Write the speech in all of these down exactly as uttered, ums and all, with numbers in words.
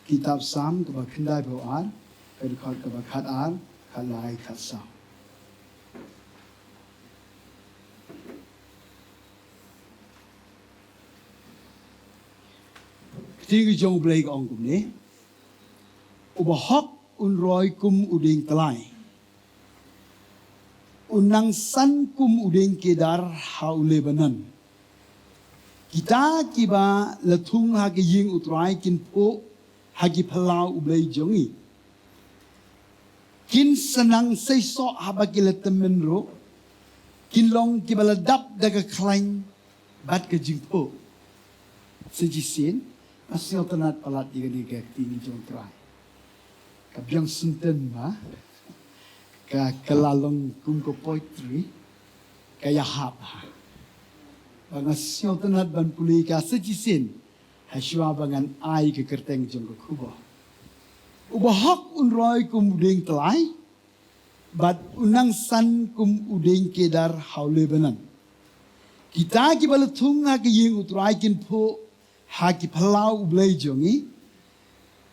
Kitab Salm kaba khyndaiphew ar, ka dkhot kaba khat ar, khat lai, khat saw. Ka ktien ka jong U Blei ka ong kumne. U bahok un roi kum u dieng tlai. Un nang san kum u dieng kedar ha u Lebanon. Kita kiba la thung ha ka ïing U Trai kin phuh ha ki phyllaw U Blei jong ngi. Kin sa nang seisoh haba ki la tymmen ruh. Kin long kiba la dap da ka khlaiñ bad ka jingphuh. Sa shisien, nga sngewtynnat palat ïa kane ka ktien jong U Trai. Ka biang senten ba ka, ka la long kum ka poetry, ka ïahap ha. Ba nga sngewtynnat ban pule ka sa shisien, ha shuwa ba ngan ai ka kyrteng jong ka khubor. U bahok un roi kum u dieng tlai, bad un nang san kum u dieng kedar ha u Lebanon. Kita kiba la thung ha ka ïing U Trai kin phuh ha ki phyllaw U Blei jong ngi.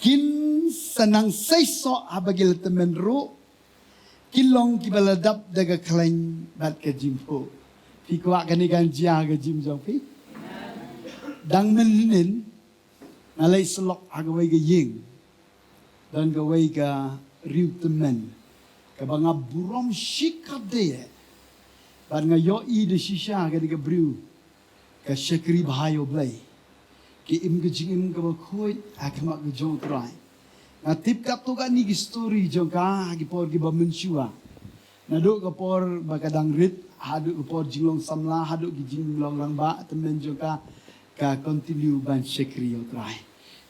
Kin sa nang seisoh haba ki la tymmen ruh. Kin long kiba la dap da ka khlaiñ bad ka jingphuh. Phi kwah kane kan jia ha ka jingim jong phi? Dang mynhynnin nga leit syllok ha kawei ka ïing. Don kawei ka riewtymmen kaba nga burom shikatdei. Bad nga ïohi da shisha kane ka briew ka shakri bha ïa U Blei. Ka im ka jingim kaba khuid ha khmat ka jong U Trai. Nga tip katto katne ki story jong ka ha ki por kiba mynshuwa. Naduh ka por ba ka dang rit, haduh ka por jinglong samla, haduh ki jinglong rangbah, tymmen jong ka, ka continue ban shakri ïa U Trai.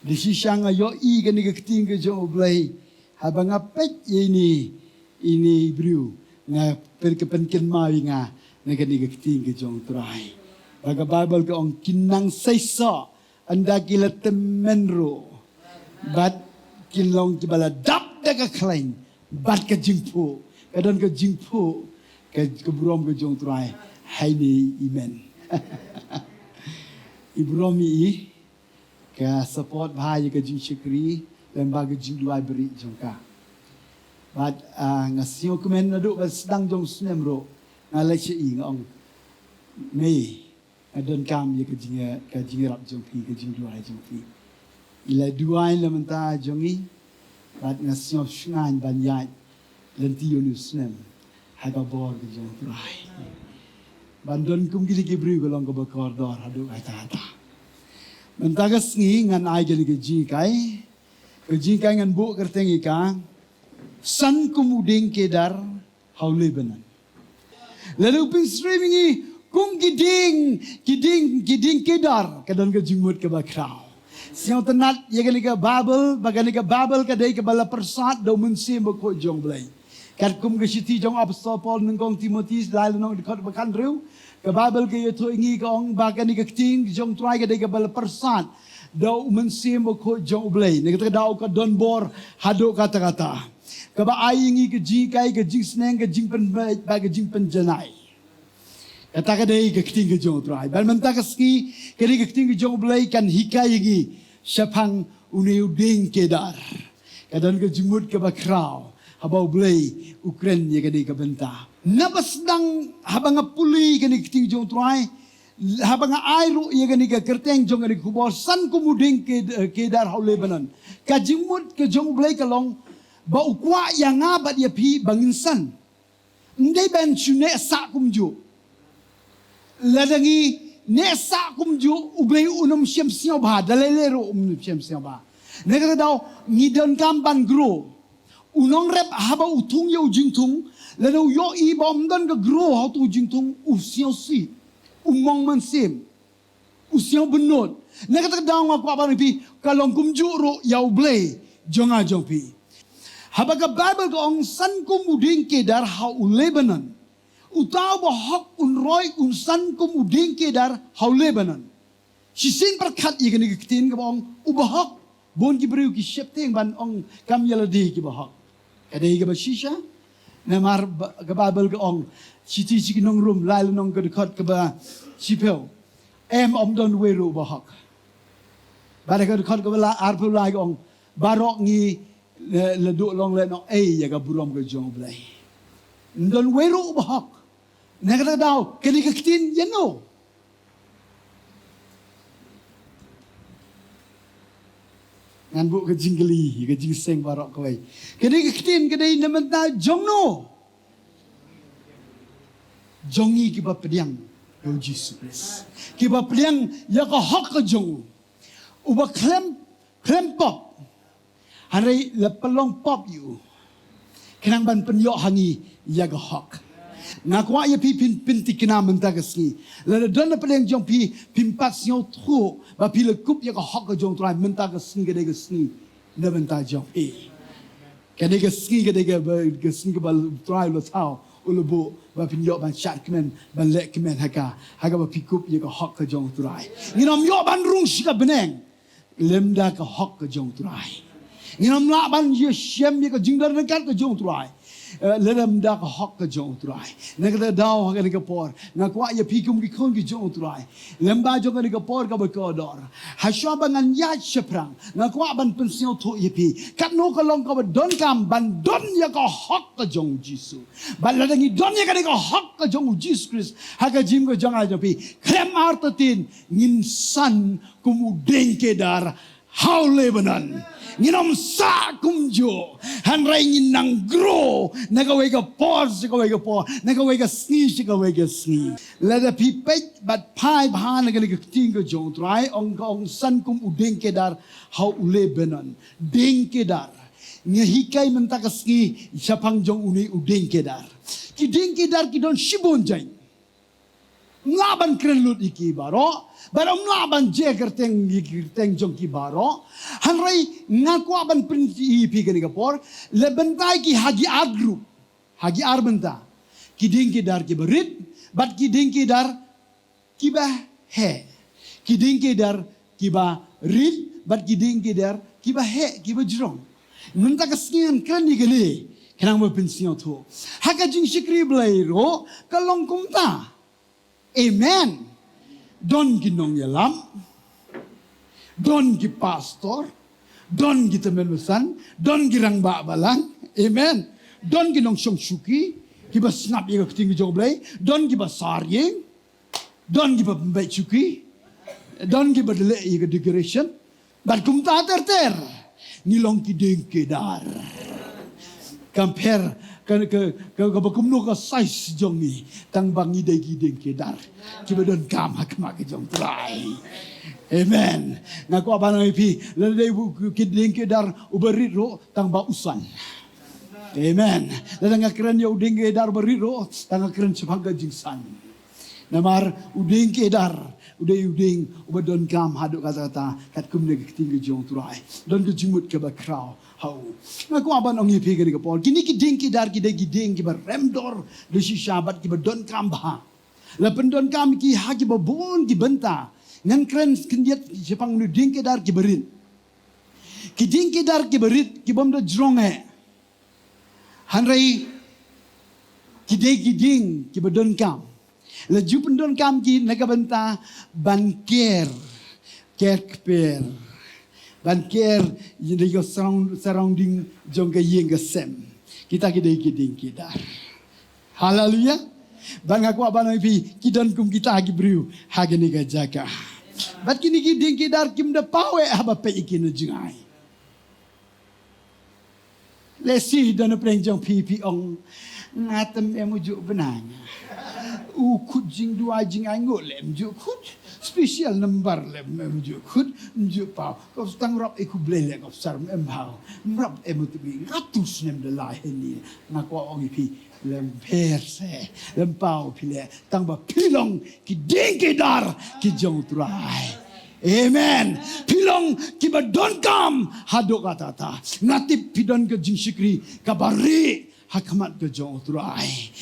Da shisha nga ïohi kane ka ktien ka jong U Blei. Haba nga peit ïa ine, ine i briew, nga pyn, ka pynkynmaw ïa nga na kane ka ktien ka jong U Trai. Ba ka Baibl ka ong kin nang seisoh, ynda ki la tymmen ruh. Bad kin long kiba la dap da ka khlaiñ bad ka jingphuh. Ka don ka jingphuh, ka, ka burom ka jong U Trai. Haini, amen. I burom i, ka support bha ïa ka jingshakri, lem bad ka jingduwai bari jong ka. Bad, ah, nga sngewkmen naduh ba sdang jong u snem ruh, nga leit sha i nga ong, Mei, nga donkam ïa ka jing, ka jingïarap jong phi, ka jingduwai jong phi. I la duwai na ka bynta jong ngi, bad nga sngew shngaiñ ban ïaid lynti ïa une u snem ha ka bor ka jong U Trai. Ban don kum kine ki briew ka long kaba kordor haduh katta katta. Mynta ka sngi ngan ai kane ka jinghikai, ka jinghikai ngan buh kyrteng ïa ka, San kum u dieng kedar ha u Lebanon. Lada u pynsyriem ïa ngi kum ki dieng, ki dieng, ki dieng kedar, ka don ka jingmut kaba khraw. Sngewtynnat ïa kane ka Baibl, ba kane ka Baibl ka dei kaba la pyrsad da u Mynsiem Bakhuid jong U Blei. Katkum ka shithi jong u Apostol Paul nyngkong Timothi lai lynnong dkhot ba khathynriew, ka Baibl ka ïathuh ïa ngi ka ong ba kane ka ktien jong U Trai ka dei kaba la pyrsad da u Mynsiem Bakhuid jong U Blei. Na kata ka daw ka don bor haduh katta katta. Kaba ai ïa ngi ka jinghikai, ka jingsneng, ka jingpynbeit bad ka jingpynjanai. Kata ka dei ka ktien ka jong U Trai. Bad mynta ka sngi, ka dei ka ktien ka jong U Blei kan hikai ïa ngi shaphang une u dieng kedar. Ka don ka jingmut kaba khraw haba U Blei u kren ïa kane ka bynta. Naba sdang haba nga pule ïa kane ka ktien ka jong U Trai, haba nga ai ruh ïa kane ka kyrteng jong kane ka khubor, San kum u dieng ked-, kedar ha u Lebanon. Ka jingmut ka jong U Blei ka long ba u kwah ïa nga bad ïa phi ba ngin san. Ym dei ban shu neh sah kumjuh. Lada ngi neh sah kumjuh, U Blei un ym shym sngewbha, da lei lei ruh un ym shym sngewbha. Na kata ka daw ngi donkam ban grow. U nongrep haba u thung ïa u jingthung, lada u ïohi ba ym don ka grow ha uto u jingthung, u sngewsih, u mong mynsiem, u sngewbynnud. Na kata ka daw nga kwah ban ong ïa phi, ka long kumjuh ruh ïa U Blei jong nga jong phi. Haba ka Baibl ka ong San kum u dieng kedar ha u Lebanon, uta u bahok un roi un san kum u dieng kedar ha u Lebanon. Shisien pyrkhat ïa kane ka ktien kaba ong u bahok. Bun ki briew ki sheptieng ban ong kam ïa lade ki bahok. Ka dei kaba shisha. Namar ba, ka Baibl ka ong, Shithi sha ki nong Rom lai lynnong ka dkhot kaba shiphew, em, ym don uwei ruh u bahok. Bad ka dkhot kaba la arphew lai ka ong, Baroh ngi, eh, la duh long lehnoh ei ïa ka burom ka jong U Blei. Ym don wei ruh uba hok. Na kata ka daw, kane ka ktien ïano? Ngan buh ka jingkylli, ka jingseng baroh kawei. Kane ka ktien ka dei na bynta jong no? Jong ngi kiba pdiang ïa U Jisu Khrist. Kiba pdiang ïa ka hok ka jong u. Uba khlem, khlem pop. Hynrei la pynlong pop ïa u. Khnang ban pynïoh ha ngi ïa ka hok. Nga kwah ïa phi phin pynthikna mynta ka sngi. Lada don na pdeng jong phi, phim pat sngewthuh ba phi la kup ïa ka hok ka jong U Trai, mynta ka sngi ka dei ka sngi na bynta jong phi. Ka dei ka sngi, ka dei ka, ka sngi kaba U Trai u la thaw, u la buh ba phin ïoh ban shad kmen, ban leh kmen ha ka, ha kaba phi kup ïa ka hok ka jong U Trai. Ngin ym ïoh ban rung sha ka bneng lymda ka hok ka jong U Trai. Ngin ym lah ban ïashem ïa ka jingdon ryngkat ka jong U Trai, eh, lymda ka hok ka jong U Trai. Na kata ka daw ha kane ka por nga kwah ïa phi kum ki khun ki jong U Trai, lem ba jong kane ka por kaba kordor, hashwa ba ngan ïaid shaphrang, nga kwah ban pynsngewthuh ïa phi katno ka long kaba donkam ban don ïa ka hok ka jong U Jisu. Bad lada ngi don ïa kane ka hok ka jong U Jisu Khrist ha ka jingim ka jong nga jong phi, khlem artatien ngin san kum u dieng kedar ha u Lebanon. Ngin ym sah kumjuh, hynrei ngin nang grow na kawei ka por sha kawei ka por, na kawei ka sngi sha kawei ka sngi. Lada phi peit bad phai bha na kane ka ktien ka jong U Trai, ong ka ong san kum u dieng kedar ha u Lebanon. Dieng kedar. Nga hikai mynta ka sngi shaphang jong une u dieng kedar. Ki dieng kedar ki don shibun jait. Ym lah ban kren lut ïa ki baroh, bad ym lah ban jia kyrteng ïa ki kyrteng jong ki baroh. Hynrei nga kwah ban pyni ïa phi kane ka por, la bynta ïa ki ha ki ar group, ha ki ar bynta. Ki dieng kedar kiba rit bad ki dieng kedar kiba heh. Ki dieng kedar kiba rit bad ki dieng kedar kiba heh, kiba jrong. Mynta ka sngi ngan kren ïa kane khnang ba phin sngewthuh. Ha ka jingshakri Blei ruh ka long kumta. Amen. Don ki nongïalam, don ki pastor, don ki tymmen basan, don ki rangbah balang. Amen. Don ki nongshong shuki kiba sngap ïa ka ktien ka jong U Blei, don kiba sar ïing, don kiba pynbeit shuki, don kiba leh ïa ka decoration. Bad kumta ter ter ngi long ki dieng kedar. Compare ka, ka, ka, kaba kumno ka size jong ngi, tang ba ngi dei ki dieng kedar kiba donkam ha khmat ka jong U Trai. Amen. Nga kwah ban ong ïa phi, lada dei u, ki dieng kedar uba rit ruh, tang ba u san. Amen. Lada nga kren ïa u dieng kedar uba rit ruh, tang nga kren shaphang ka jingsan. Namar u dieng kedar u dei u dieng uba donkam haduh katta katta, katkum ne ka ktien ka jong U Trai. Don ka jingmut kaba khraw ha u. Nga kwah ban ong ïa phi kane ka por, kine ki dieng kedar ki dei ki dieng kiba rem dor da shisha bad kiba donkam bha. La pyndonkam ki ha kiba bun ki bynta. Ngan kren khyndiat shaphang une u dieng kedar kiba rit. Ki dieng kedar kiba rit, ki bym da jrong eh. Hynrei ki dei ki dieng kiba donkam. La ju pyndonkam ki na ka bynta ban ker, ker kper, ban ker ïa ka surround-, surrounding jong ka ïing ka sem. Kita ki dei ki dieng kedar. Haleluya. Bad nga kwah ban ong ïa phi, ki don kum kita ki briew ha kane ka jaka. Bad kine ki dieng kedar kim da paw eh haba peit ïa ki na jingai. Lehse don na pdeng jong phi, phi ong, nga tam em u juh bnai. U khut jingduwai jingainguh lem juh khut. Special number lem em juh khut, em juh paw. Ko tang rap e khublei leh ko sar em paw. Rap em tu bi ngatu snem de lai heni. Nga kwah ong ïa phi, lem pher se, lem paw phi leh, tang ba phi long ki dieng kedar ki jong U Trai. Amen. Phi long kiba donkam haduh katta katta. Nga tip phi don ka jingshakri kaba rieh ha khmat ka jong U Trai.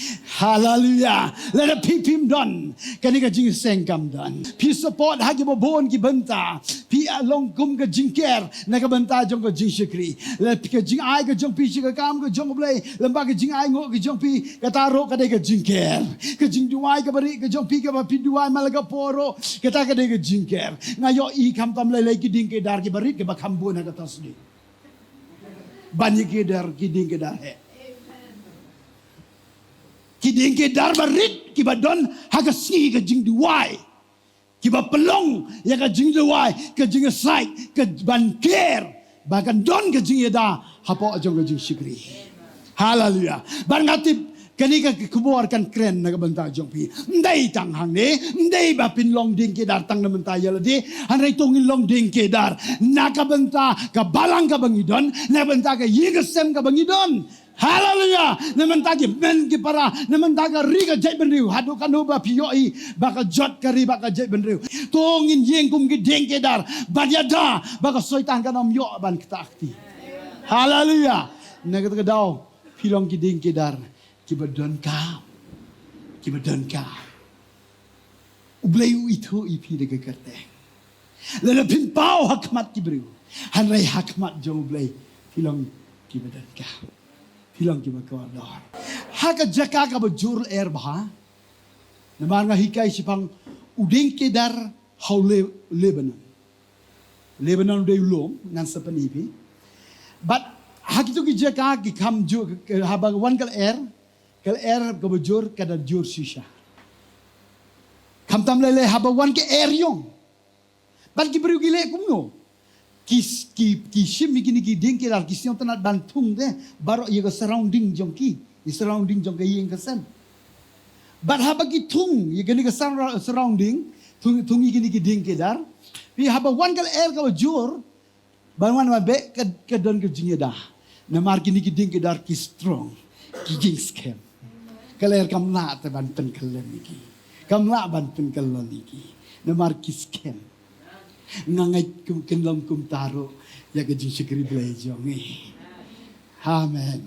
Haleluya. Lada phi phim don, kane ka jingïaseng kam don. Phi support ha kiba bun ki bynta. Phi long kum ka jingker na ka bynta jong ka jingshakri. Lada phi, ka jingai ka jong phi sha ka kam ka jong U Blei, lem bad ka jingainguh ka jong phi, kata ruh ka dei ka jingker. Ka jingduwai kaba rieh ka jong phi kaba phi duwai man la ka por ruh, kata ka dei ka jingker. Nga ïohi khamtam lei lei ki dieng kedar kiba rit kiba kham bun ha ka Thursday. Ban ïakidar ki dieng ki dar heh. Ki dieng ki dar barit kiba don ha ka sngi ka jingduwai, kiba pynlong ïa ka jingduwai, ka jingïasaid, ka ban ker ba kan don ka jingïada hapoh jong ka jingshakri. Haleluya. Bad nga tip kane ka khubor kan kren na ka bynta jong phi. Ym dei tang hangne, ym dei ba phin long dieng ki dar tang na bynta ïa lade, hynrei to ngin long dieng ki dar na ka bynta ka balang kaba ngi don, na bynta ka ïing ka sem kaba ngi don. Haleluya. Na bynta ki hynmen ki para, na bynta ka ri ka jaitbynriew, haduh katno ba phi ïohi ba ka jot ka ri bad ka jaitbynriew. To ngin ïeng kum ki dieng ki dar ban ïada ba ka Soitan kan ym ïoh ban ktah kti. Haleluya. Na kata ka daw phi long ki dieng ki dar kiba donkam, kiba donkam. U Blei u ithuh ïa phi da ka kyrteng. Lada phin paw ha khmat ki briew, hynrei ha khmat jong U Blei phi long kiba donkam, phi long kiba kordor. Ha ka jaka kaba jur lyer bha, namar nga hikai shaphang u dieng ki dar ha u Le-, Lebanon. Lebanon u dei u lum, ngan sa pyni phi. Bad ha kito ki jaka ki kham jur, haba wan ka lyer, ka lyer kaba jur ka da jur shisha. Khamtam lei lei haba wan ka eriong, bad ki briew ki leh kumno? Ki, ki, ki shim ïa kine ki dieng ki dar, ki sngewtynnat ban thung te baroh ïa ka surrounding jong ki, ïa surrounding jong ka ïing ka sem. Bad haba ki thung ïa kine ka surra-, surrounding, thung, thung ïa kine ki dieng ki dar, phi, haba wan ka lyer kaba jur, ban wan ban beh ka, ka don ka jingïada. Namar kine ki dieng ki dar ki strong, ki jingskhem. Ka lyer kam lah te ban pynkyllon ïa ki, kam lah ban pynkyllon ïa ki, namar ki skhem. Nga ngeit kum kin long kumta ruh ïa ka jingshakri Blei jong ngi. Amen.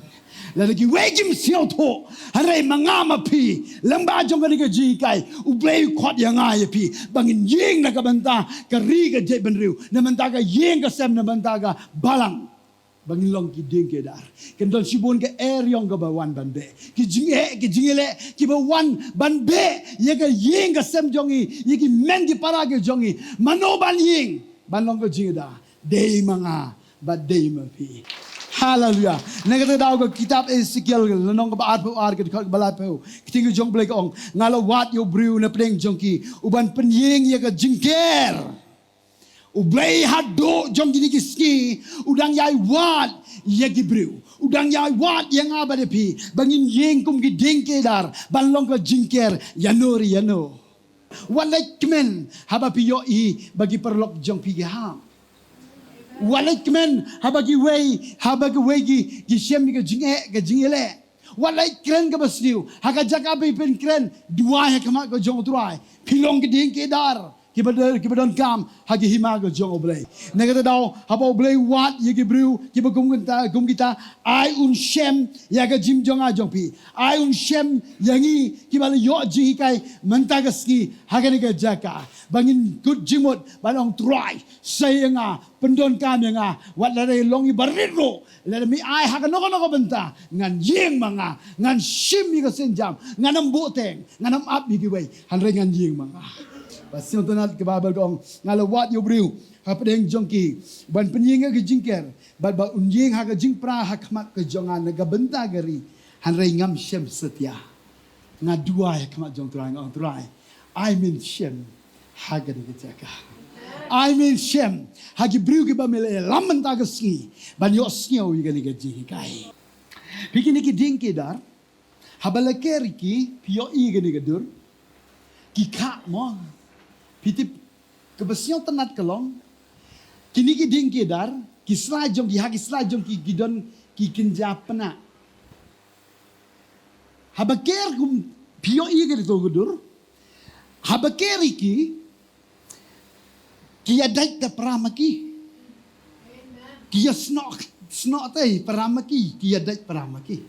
Lada kiwei kim sngewthuh, hynrei ma nga ma phi, lyngba jong kane ka jinghikai, U Blei u khot ïa nga ïa phi ba ngin ïeng na ka bynta ka ri ka jaitbynriew, na bynta ka ïing ka sem, na bynta ka balang, ba ngin long ki dieng ki dar. Kin don shibun ka eriong kaba wan ban beh, ki jingeh, ki jingïaleh kiba wan ban beh ïa ka ïing ka sem jong ngi, ïa ki hynmen ki para ki jong ngi. Mano ban ïeng ban long ka jingïada? Dei ma nga bad dei ma phi. Haleluya. Na kata ka daw ka kitab Esekiel lynnong kaba arphew ar, ka dkhot kaba laiphew, ka ktien ka jong U Blei ka ong, nga la wad ïa u briew na pdeng jong ki u ban pynïeng ïa ka jingker. U Blei haduh jong kine ki sngi u dang ïai wad ïa ki briew, u dang ïai wad ïa nga bad ïa phi ba ngin ïeng kum ki dieng ki dar ban long ka jingker ïano re ïano. Wat leit kmen haba phi ïohi ba ki paralok jong phi ki hap. Wat leit kmen haba kiwei, haba kiwei ki, ki shem ïa ka jingeh, ka jingïaleh. Wat leit kren kaba sniew, ha ka jaka ba phin kren, duwai ha khmat ka jong U Trai. Phi long ki dieng ki dar kiba don, kiba donkam ha ka hima ka jong U Blei. Na kata ka daw haba U Blei u wad ïa ki briew kiba kum kita, kum kita, ai un shem ïa ka jingim jong nga jong phi. Ai un shem ïa ngi kiba la ïoh jinghikai mynta ka sngi ha kane ka jaka, ba ngin kut jingmut ban ong, Trai, sei ïa nga, pyndonkam ïa nga, wat lada long iba rit ruh, lada me ai ha kano kano ka bynta, ngan ïeng ma nga, ngan shim ïa ka sienjam, ngan ym buhteng, ngan ym ap ïa kiwei, hynrei ngan ïeng ma nga. Ba sngewtynnat ka Baibl ka ong, nga la wad ïa u briew hapdeng jong ki ban pynïeng ïa ka jingker, bad ba un ïeng ha ka jingpra ha khmat ka jong nga na ka bynta ka ri, hynrei ngam shem satia. Nga duwai ha khmat jong Trai, nga ong, Trai, ai men shem ha kane ka jaka. Ai men shem ha ki briew kiba me la ïalam mynta ka sngi ban ïohsngew ïa kane ka jinghikai. Phi, kine ki dieng ki dar, haba la ker ïa ki, phi ïohi kane ka dur, ki khah mo. Phi tip kaba sngewtynnat ka long, kine ki dieng ki dar, ki slai jong ki, ha ki slai jong ki ki don ki kynja pnah. Haba ker kum, phi ïohi kane ka dur, haba ker ïa ki, ki ïadait da para ma ki. Ki ïasnoh, snoh te para ma ki, ki ïadait para ma ki.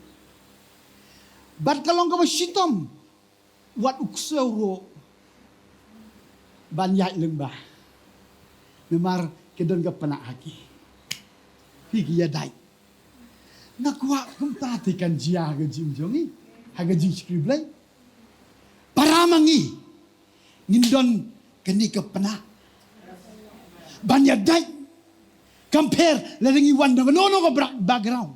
Bad ka long kaba shitom wat u ksew ruh ban ïaid lyngba, namar ka don ka pnah ha ki. Phi, ki ïadait. Nga kwah kumta te kan jia ha ka jingim jong ngi, ha ka jingshakri Blei. Para ma ngi, ngin don kane ka pnah ban ïadait Compare lada ngi wan na kano kano ka bra-, background.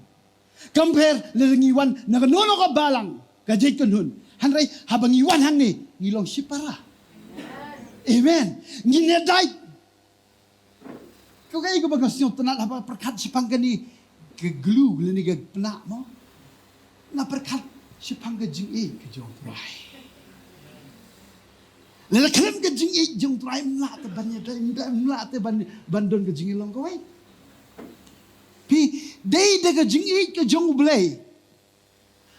Compare lada ngi wan na kano kano ka balang, ka jait ka nun. Hynrei haba ngi wan hangne, ngi long shipara. Amen. Ngi ne dai. Ko ka iko ba ka sngewtynnat haba pyrkhat shaphang kane ka glue lane ka pnah mo. Nga pyrkhat shaphang ka jingïeit ka jong U Trai. Lada khlem ka jingïeit jong U Trai, ym lah te ban ïadei, ym lah te ban, ban don ka jingïalong kawei. Phi, dei da ka jingïeit ka jong U Blei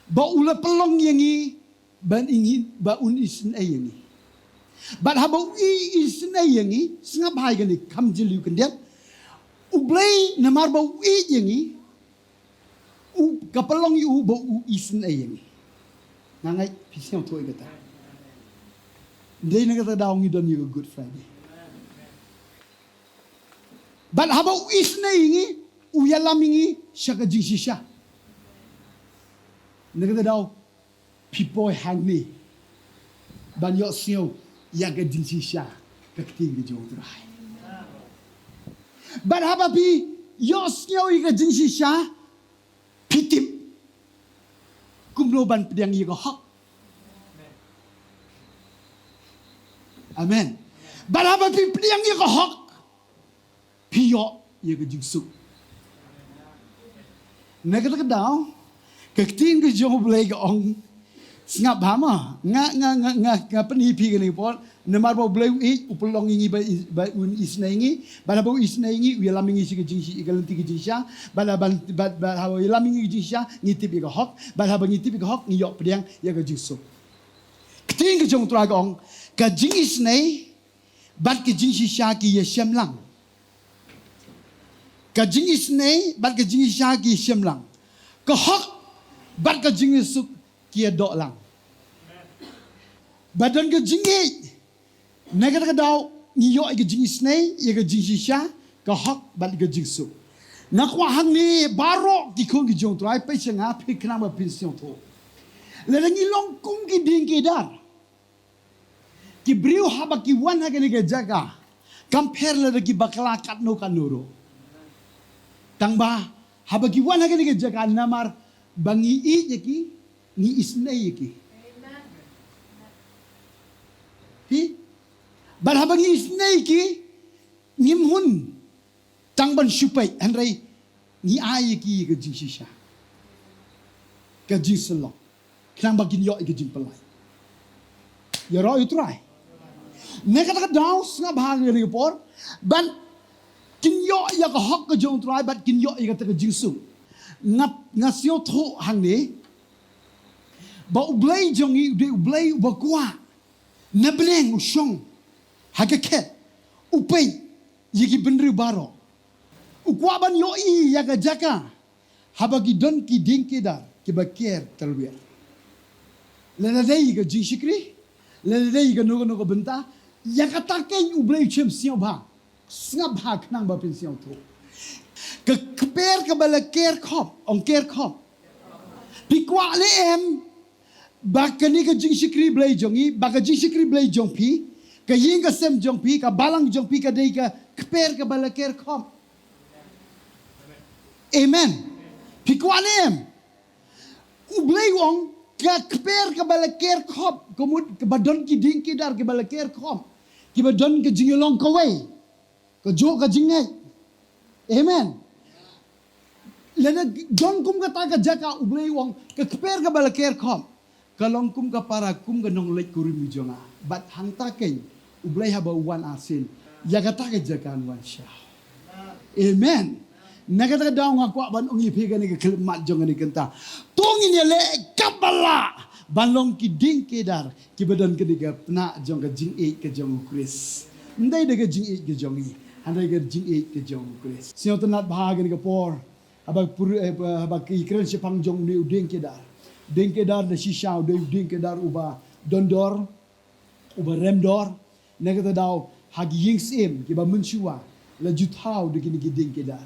ba u la pynlong ïa ngi, ban ïa ngi, ba un isynei ïa ngi. Bad haba u i-, isynei ïa ngi, sngap bha ïa kane, kham jylliew khyndiat. U Blei namar ba u ïeit ïa ngi, u, ka pynlong ïa u ba u isynei ïa ngi. Nga ngeit phi sngewthuh ïa kata. Dei na kata ka daw ngi don ïa ka Good Friday. Bad haba u isynei ïa ngi, u ïalam ïa ngi sha ka jingshisha. Na kata ka daw phi poi hangne ban ïohsngew ïa ka jingshisha, ka ktien ka jong U Trai. Bad haba phi ïohsngew ïa ka jingshisha, phi tip kumno ban pdiang ïa ka hok. Amen. Bad haba phi pdiang ïa ka hok, phi ïoh ïa ka jingsuk. Na kata ka daw, ka ktien ka jong U Blei ka ong, sngap bha ma, nga, nga, nga, nga, nga pyni phi kane ka por, namar ba U Blei u ïeit, u pynlong ïa ngi ba i-, ba un isynei ïa ngi, bad haba u isynei ïa ngi, u ïalam ïa ngi sha ka jingshi-, ka lynti ka jingshisha, bad haba, bad, bad haba u ïalam ïa ngi ka jingshisha, ngi tip ïa ka hok, bad haba ngi tip ïa ka hok, ngi ïoh pdiang ïa ka jingsuk. Ka ktien ka jong U Trai ka ong, ka jingisynei, bad ka jingshisha ki ïashem lang. Ka jingisynei bad ka jingshisha ki ïashem lang. Ka hok bad ka jingïasuk ki ïadoh lang. Ba don ka jingïeit. Na kata ka daw ngi ïoh ïa ka jingisynei, ïa ka jingshisha, ka hok bad ka jingsuk. Nga kwah hangne baroh ki khun ki jong U Trai, peit sha nga, phi khnang ba phin sngewthuh. Lada ngi long kum ki dieng ki dar. Ki briew haba ki wan ha kane ka jaka, kam pher lada ki bakla katno katno ruh. Tang ba haba ki wan ha kane ka jaka namar ba ngi ïeit ïa ki, ngi isynei ïa ki. Phi? Bad haba ngi isynei ïa ki, ngim hun tang ban shu peit, hynrei ngi ai ïa ki ka jingshisha, ka jingsyllok, khnang ba kin ïoh ïa ka jingpyllait. Ïaroh ïa U Trai. Na kata ka daw sngap bha kane ka por, ban kin ïoh ïa ka hok ka jong U Trai, bad kin ïoh ïa kata ka jingsuk. Nga, nga sngewthuh hangne ba U Blei jong ngi u dei U Blei uba kwah. Na bneng u shong ha ka khet, u peit ïa ki bynriew baroh. U kwah ban ïohi ïa ka jaka haba ki don ki dieng ki dar kiba ker talwer. Lada dei ka jingshakri, lada dei kano kano ka bynta, ïa kata keiñ U Blei u shem sngewbha. Sngap bha khnang ba phin sngewthuh. Ka kper kaba la ker khop, ong ker khop. Phi kwah ne em ba kane ka jingshakri Blei jong ngi, ba ka jingshakri Blei jong phi, ka ïing ka sem jong phi, ka balang jong phi ka dei ka kper kaba la ker khop? Amen. Phi kwah ne em? U Blei u ong ka kper kaba la ker khop, ka mut kaba don ki dieng ki dar kiba la ker khop, kiba don ka jingïalong kawei, ka jong ka jingngeit. Amen. Lada don kum kata ka jaka, U Blei u ong ka kper kaba la ker khop ka long kum ka para, kum ka nongleit kurim jong nga. Bad hangta keiñ U Blei haba u wan arsien, ïa kata ka jaka un wan shaw. Amen. Na kata ka daw nga kwah ban ong ïa phi kane ka khyllipmat jong kane ka bynta. To ngin ïaleh kaba lah ban long ki dieng ki dar kiba don kane ka pnah jong ka jingïeit ka jong U Khrist. Ym dei da ka jingïeit ka jong ngi, hynrei ka jingïeit ka jong U Khrist. Sngewtynnat bha kane ka por. Haba pur-, eh, haba ki kren shaphang jong une u dieng ki dar. Dieng ki dar da shisha u dei u dieng ki dar uba don dor, uba rem dor. Na kata daw ha ki ïing syiem kiba mynshuwa la ju thaw da kine ki dieng ki dar.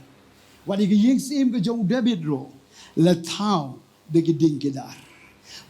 Wat ïa ka ïing syiem ka jong u David ruh la thaw da ki dieng ki dar.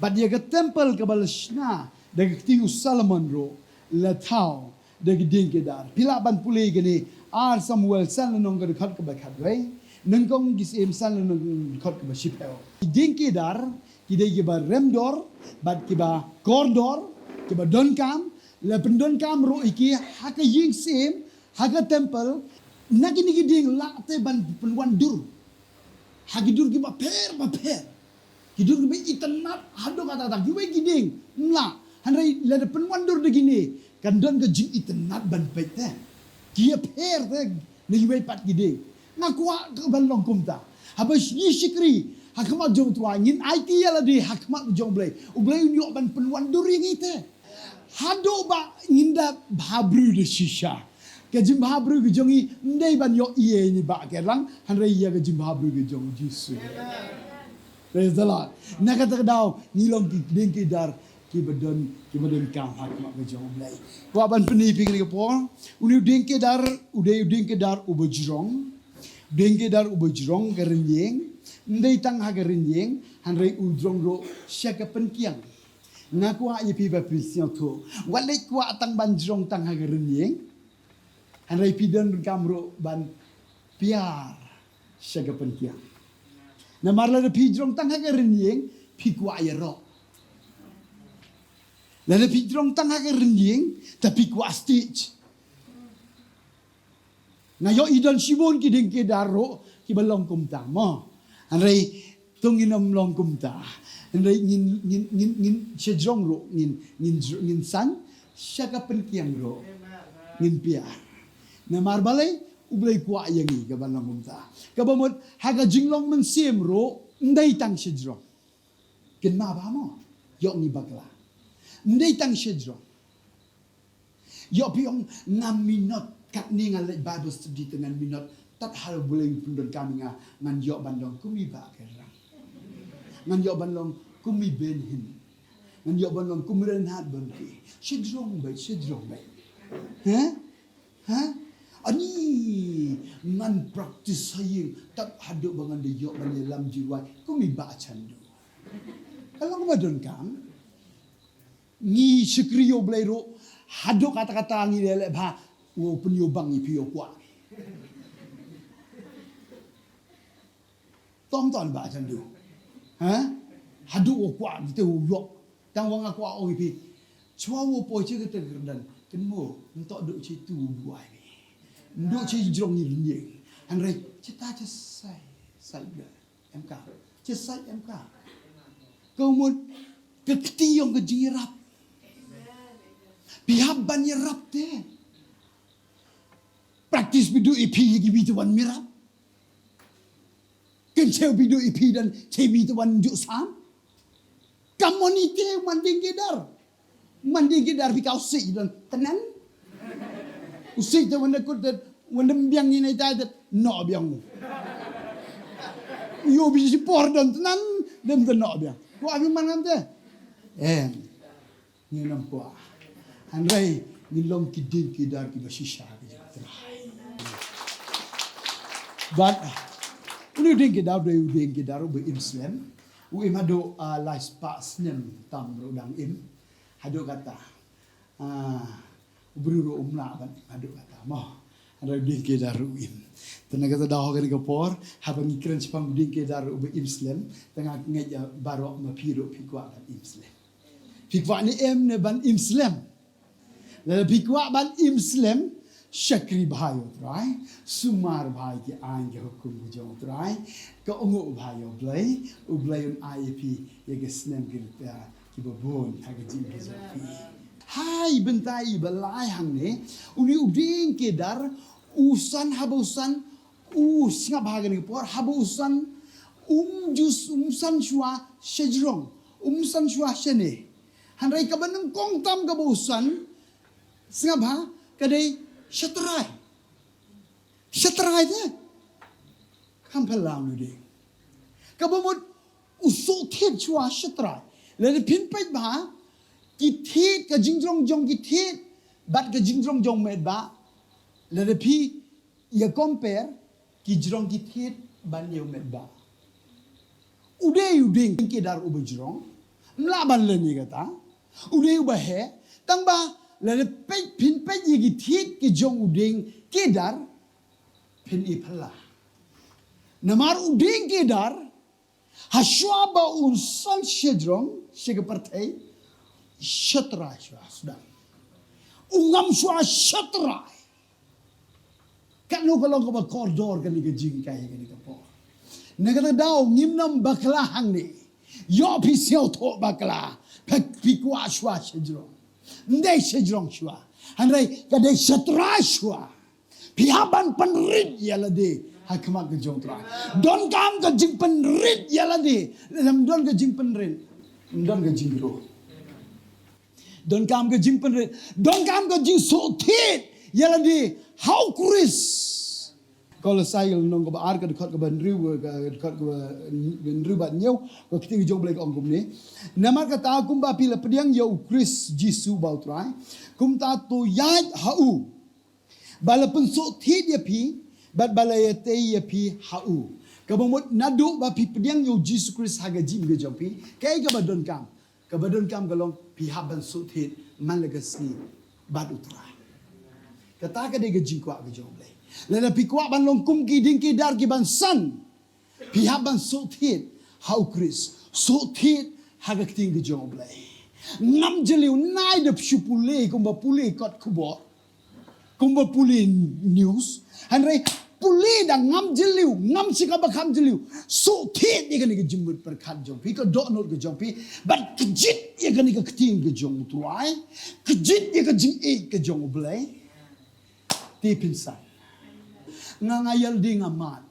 Bad ïa ka temple kaba la shna da ka kti u Solomon ruh la thaw Da ki dieng kedar. Phi lah ban pule kane, Ar Samuel san lynnong ka dkhot kaba khatwei, Nyngkong ki Syiem san lynnong ka dkhot kaba shiphew. Ki dieng kedar ki dei kiba rem dor bad kiba kordor, kiba donkam, la pyndonkam ruh ïa ki ha ka ïing syiem, ha ka temple. Na kine ki dieng lah te ban pynwandur ha ki dur kiba pher ba pher. Ki dur kiba itynnad haduh katta katta, kiwei ki dieng ym lah. Hynrei lada pynwandur da kine, kan don ka jingitynnad ban peit te. Ki ïapher te na kiwei pat ki dieng. Nga kwah ka ban long kumta. Haba ngi shakri ha khmat jong U Trai, ngin aiti ïa lade ha khmat jong U Blei, U Blei un ïoh ban pynwandur ïa ngi te. Haduh ba ngin da bhabriew da shisha. Ka jingbhabriew ka jong ngi ym dei ban ïoh ïa ngi ba ka lang, hynrei ïa ka jingbhabriew ka jong U Jisu. Praise the Lord. Na kata ka daw ngi long ki dieng kedar kiba don, kiba donkam ha khmat ka jong U Blei. Kwah ban pyni ïa phi kane ka por. Une u dieng kedar u dei u dieng kedar uba jrong. Dieng kedar uba jrong ka rynïeng. Ym dei tang ha ka rynïeng, hynrei u jrong ruh sha ka pynkiang. Nga kwah ïa phi ba phi sngewthuh. Wat leit kwah tang ban jrong tang ha ka rynïeng, hynrei phi donkam ruh ban piar sha ka pynkiang. Namar lada phi jrong tang ha ka rynïeng, phi kwah ïaroh. Lada phi jrong tang ha ka rynïeng, te phi kwah stage. Nga ïohi don shibun ki dieng kedar ruh kiba long kumta mo. Hynrei to ngin ym long kumta. Hynrei ngin, ngin, ngin, ngin sha jrong ruh ngin, ngin jr-, ngin san, sha ka pynkiang ruh ngin piar. Namar balei? U Blei kwah ïa ngi ka ban long kumta. Kaba mut ha ka jinglong mynsiem ruh ym dei tang sha jrong. Kynmaw ba mo, ïoh ngi bakla. Ym dei tang sha jrong. Ïoh phi ong ngam minot, katne nga leit Bible study te ngan minot. Tad ha U Blei u pyndonkam ïa nga, ngan ïoh ban long kum i Bah Kyrang. Ngan ïoh ban long kum i Ben Hinn. Ngan ïoh ban long kum Reinhard Bonnke. Sha jrong beit, sha jrong beit. Ha? Ha? Ani ngan practice ha ïing, tad haduh ba ngan da ïoh ban ïalam jingrwai kum i Bah Chandu. Ka long kaba donkam. Ngi shakri ïa U Blei ruh haduh katta katta ngi leh leh bha, u pynïoh bang ïa phi ïoh kwah. Tong ton Bah Chandu. Ha? Haduh u kwah kita u ïoh. Tang wa nga kwah ong ïa phi. Chwa u poi cha kata ka kyrdan. Kynmaw, ym toh duh cha tu u duwai phi. Ym duh cha jrong ïa rynïeng. Hynrei cha ta cha sai, sai da. Em ka. Cha sait em ka. Ka mut ka kti ïong ka jingïarap. Phi hap ban ïarap te. Practice phi duh ïa phi ïa kiwei te wan ïarap. Kin chew phi duh ïa phi don chew phi te wan ju sam. Ka mon ite man ding ki dar. Man ding ki dar phi ka u sih don tnan. U sih te wan da kut te wan dem biang ni nai tai te no biang. Yo bi si por don tnan dem te no biang. Ko abi man ngam te. Em. Ngi nam ko. Hynrei ngi long ki ding ki dar ki ba shisha ki jingtrai. Bad uni u ding ki dar, u ding ki dar u ba im slem. U im haduh, ah, lai spah snem tam ruh dang im. Haduh kata. Ah, u briew ruh um lah ban im haduh kata mo. Haduh ding ki dar ruh im. Te na kata daw ha kane ka por, haba ngi kren shaphang u ding ki dar ruh ba im slem, te nga ngeit, ah, baroh ma phi ruh phi kwah ban im slem. Phi kwah ne em ne ban im slem. Lada phi kwah ban im slem, shakri bha ïa u Trai, sumar bha ïa ki aiñ ki hukum ki jong u Trai, ka ong u bha ïa u Blei, u Blei un ai ïa phi ïa ka snem ki rta ki ba bun ha ka jingim ki jong phi. Hai bynta i ba lai hangne, uni u ding ki dar, u san haba u san, u sngap ha kane ka por, haba u san, um ju s-, um san shuwa shajrong, um san shuwa shane. Hynrei kaba nyngkong tam kaba u san, sngap ha, ka dei shatrai. Shatrai te. Kham phylla u ding. Kaba mut u suk thied shuwa shatrai. Lada phin peit bha, ki thied ka jingjrong jong ki thied, bad ka jingjrong jong met bha, lada phi ïa compare ki jrong ki thied ban ïa u met bha. U dei u ding ki dar uba jrong. Mla ban len ïa kata. U dei uba heh. Tang ba Lada peit, phin peit ïa ki thied ki jong u dieng Kedar, phin i phylla. Namar u dieng Kedar, hashwa ba un san shajrong sha ka pyrthei, shatrai shuwa sdang. U ngam shuwa shatrai. Katno ka long kaba kordor kane ka jinghikai kane ka por. Na kata ka daw ngim nang bakla hangne. Ïoh phi sngewthuh bakla. Phi, phi kwah shuwa shajrong. Ym dei shajrong shuwa. Hynrei ka dei shatrai shuwa. Phi hap ban pynrit ïa lade ha khmat ka jong u Trai. Donkam ka jingpynrit ïa lade. Lada don ka jingpynrit, don ka jingïaroh. Donkam ka jingpynrit, donkam ka jingsngewthuh ïa lade ha u Khrist. Kolosai lynnong kaba ar, ka dkhot kaba hynriew, ka dkhot kaba hynriew bad hynñiew, ka ktien ka jong U Blei ka ong kumne. Namar kata kumba phi la pdiang ïa u Khrist Jisu ba u Trai, kumta to ïaid ha u, ba la pynsngewthuh ïa phi bad ba la ïatei ïa phi ha u. Kaba mut naduh ba phi pdiang ïa u Jisu Khrist ha ka jingim ka jong phi, kaei kaba donkam? Kaba donkam ka long phi hap ban sngewthuh man la ka sngi bad u Trai. Kata ka dei ka jingkwah ka jong U Blei. Lada phi kwah ban long kum ki dieng Kedar ki ban san, phi hap ban sngewthuh ha u Khrist, sngewthuh ha ka ktien ka jong U Blei. Ngam jylliew, nai da shu pule kumba pule kot khubor, kumba pule news. Hynrei pule da ngam jylliew, ngam shikaba kham jylliew. Sngewthuh ïa kane ka jingmut pyrkhat jong phi, ka dohnud ka jong phi. Bad kjit ïa kane ka ktien ka jong U Trai. Kjit ïa ka jingïeit ka jong U Blei. Te phin san. Nga, nga ïalade nga mad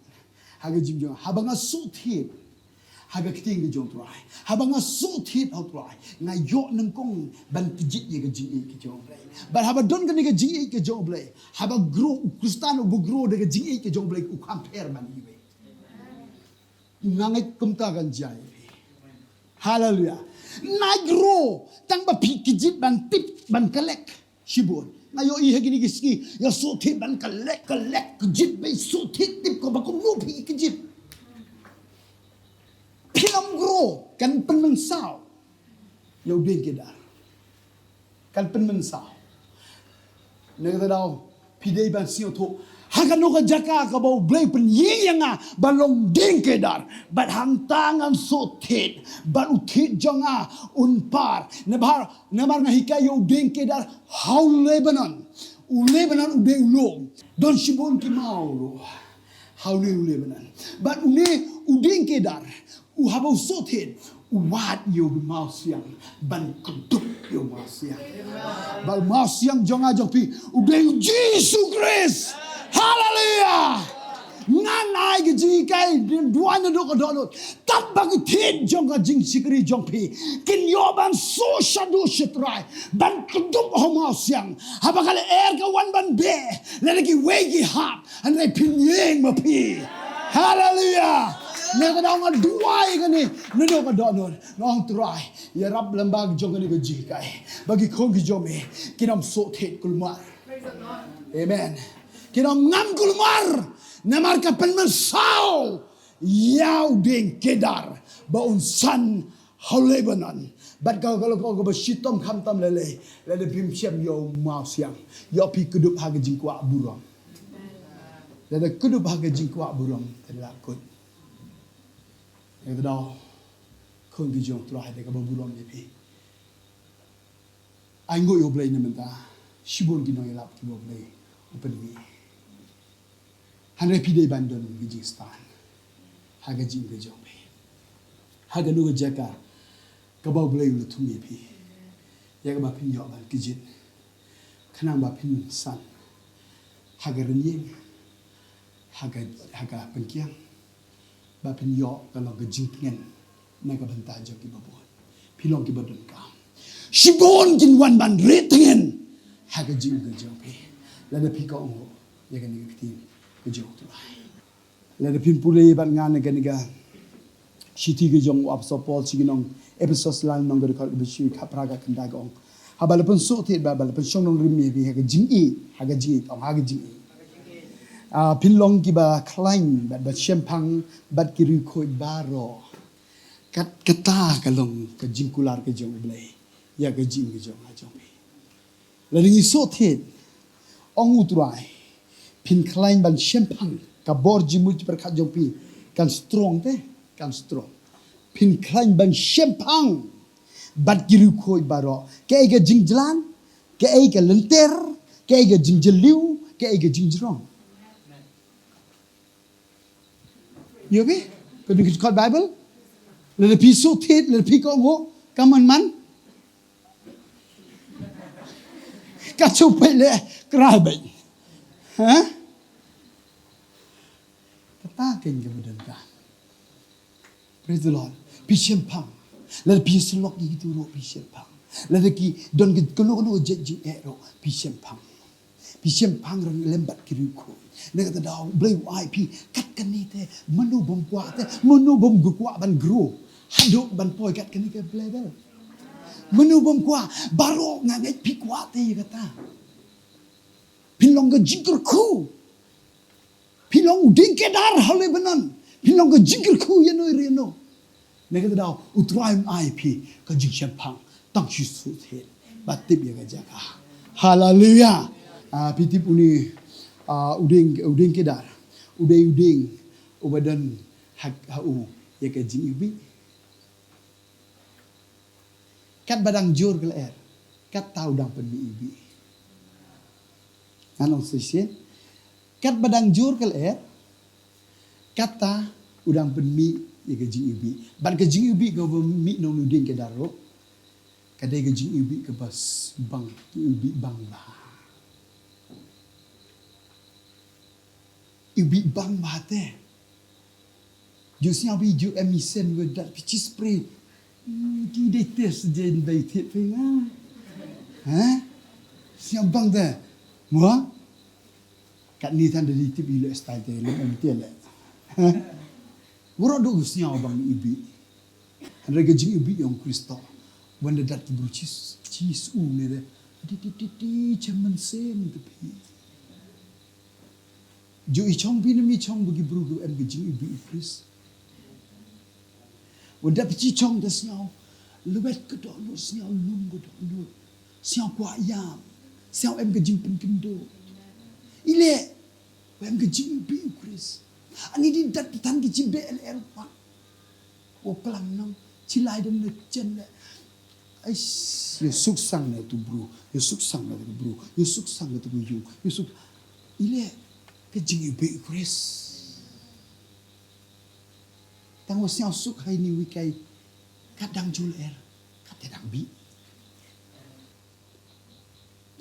ha ka jingim jong nga. Haba nga sngewthuh ha ka ktien ka jong U Trai, haba nga sngewthuh ha U Trai, nga ïoh nyngkong ban kjit ïa ka jingïeit ka jong U Blei. Bad haba don kane ka jingïeit ka jong U Blei, haba grow u Khristan, uba grow da ka jingïeit ka jong U Blei, u kham pher ban iwei. Nga ngeit kumta kan jia ïa phi. Haleluia. Nai grow tang ba phi kjit ban tip, ban klet shibun. Nga ïohi ha kine ki sngi, ïa sngewthuh ban klet, klet kjit, ba sngewthuh tip ko ba kumno phi kjit. Phim grow, kan pynmynsaw ïa u dieng Kedar. Kan pynmynsaw. Na kata ka daw phi dei ban sngewthuh, ha kano ka jaka kaba U Blei pynïeng ïa nga ban long dieng Kedar, bad hangta ngan sngewthuh, bad u thied jong nga un par. Namar, namar nga hikai ïa u dieng Kedar ha u Lebanon. U Lebanon u dei u lum. Don shibun ki maw ruh ha une u Lebanon. Bad une u dieng Kedar, u haba u sngewthuh, u wad ïa u mawsiang ban kdup ïa u mawsiang. Bad u mawsiang jong nga jong phi u dei u Jisu Khrist. Haleluia. Ngan ai ka jinghikai, duwai naduh ka dohnud. Tad ba ki thied jong ka jingshakri jong phi kin ïoh ban sngewsih shaduh shatrai ban kdup ha u mawsiang. Haba ka lyer ka wan ban beh, lada kiwei ki hap, hynrei phin ïeng ma phi. Haleluia. Nga ka dang nga duwai kane naduh ka dohnud. Nga ong Trai, ïarap lem bad jong kane ka jinghikai, ba ki khun ki jong me kin ym sngewthuh kulmar. Amen. Kin ym ngam kulmar. Namar ka pynmynsaw ïa u dieng Kedar ba un san ha u Lebanon. Bad ka, ka, ka, kaba shitom khamtam lei lei, lada phim shem ïa u mawsiang, ïoh phi kdup ha ka jingkwah burom. Lada kdup ha ka jingkwah burom, te la kut. Ïa ka daw khun ki jong Trai, te kaba burom ïa phi. Ai nguh ïa U Blei na mynta, shibun ki nongïalap kiba U Blei u pynmih. Hynrei phi dei ban don ka jingstad ha ka jingim ka jong phi. Ha kano ka jaka kaba U Blei u la thung ïa phi, ïa kaba phin ïoh ban kjit, khnang ba phin san ha ka rynïeng, ha ka, ha ka pynkiang, ba phin ïoh ka long ka jingtngen na ka bynta jong kiba bun. Phi long kiba donkam. Shibun kin wan ban rieh tngen ha ka jingim ka jong phi, lada phi kohnguh ïa kane ka ktien ka jong U Trai. Lada phin pule bad nga na kane ka shithi ka jong u Apostol Paul sha ki nong Ephesos, lai lynnong, ka dkhot kaba shi khatphra, ka kynta ka ong: Haba la pynsngewthuh bad ba la pynshong nongrim ïa phi ha ka jingïeit, ha ka jingïeit, ong ha ka jingïeit, ah, phin long kiba khlaiñ bad ba shemphang bad ki riewkhuid baroh. Kat, kata ka long ka jingkular ka jong U Blei ïa ka jingim ka jong nga jong phi. Lada ngi sngewthuh, ong U Trai, phin khlaiñ ban shemphang, ka bor jingmut jingpyrkhat jong phi kan strong te, kan strong. Phin khlaiñ ban shemphang bad ki riewkhuid baroh, kaei ka jingjlan, kaei ka lynter, kaei ka jingjylliew, kaei ka jingjrong. Ïohi? Ka dei ka kot Bible. Lada phi sngewthuh, lada phi kohnguh, ka man man. Ka shu peit leh krai beit. Ha? Kata kein ka ba don ka. Praise the Lord. Phi shemphang. Lada phi syllok ïa kito ruh phi shemphang. Lada ki don ka kano kano ka jait jingeh ruh phi shemphang. Phi shemphang ryngkat lem bad ki riewkhuid. Na kata daw U Blei u ai phi kat kane te, mano bym kwah te, mano bym kwah ban grow haduh ban poi kat kane ka level. Mano bym kwah, baroh nga ngeit phi kwah te ïa kata. Phin long ka jingkyrkhu. Phin long u dieng kedar ha Lebanon. Phin long ka jingkyrkhu ïano ïano. Na kata daw U Trai un ai phi ka jingshemphang tang shu sngewthuh bad tip ïa ka jaka. Haleluya. Ah, phi tip une, ah, u dieng, u dieng kedar, u dei u dieng uba don ha, ha u ïa ka jingiwbih. Katba dang jur ka lyer, katta u dang pynmih iwbih. Ngan ong shisien, katba dang jur ka lyer, katta u dang pynmih ïa ka jingiwbih. Bad ka jingiwbih kaba mih na une u dieng kedar ruh, ka dei ka jingiwbih kaba s-, bang, iwbih bang bha. Iwbih bang bha te. Ju sngewbha ju em isen wa dat phi chi spray. Hmm, ki dei test jen dei thied phi nga. Ha? Sngewbha bang te. Mo? Katne than da dei tip i leh style te lem em te leh. Ha? Waroh duk sngewbha bang iwbih. Hynrei ka jingiwbih ïong Khrist. Wan da dat ki bru chi s-, chi s-, u ne de. Ti ti ti ti chaman sem te phi. Ju i chong phi ne mi chong ba ki bru ki em ka jingiwbih u Khrist. Wa da phi chi chong da sngew lwet ka dohnud, sngew lum ka dohnud, sngew kwah ïam, sngew em ka jingpynkynduh. I leh wa em ka jingiwbih u Khrist. Ani di dat than ki chi beh el el kwah. Wa klam nong, chi lai dang na chen le. Ais, ïa suk sang na tu bru, ïa suk sang na tu bru, ïa suk sang na tu yung, ïa suk. I leh ka jingiwbih u Khrist. Tang wa sngewsuk ha ine i kai, kat dang jur lyer, kat te dang bih.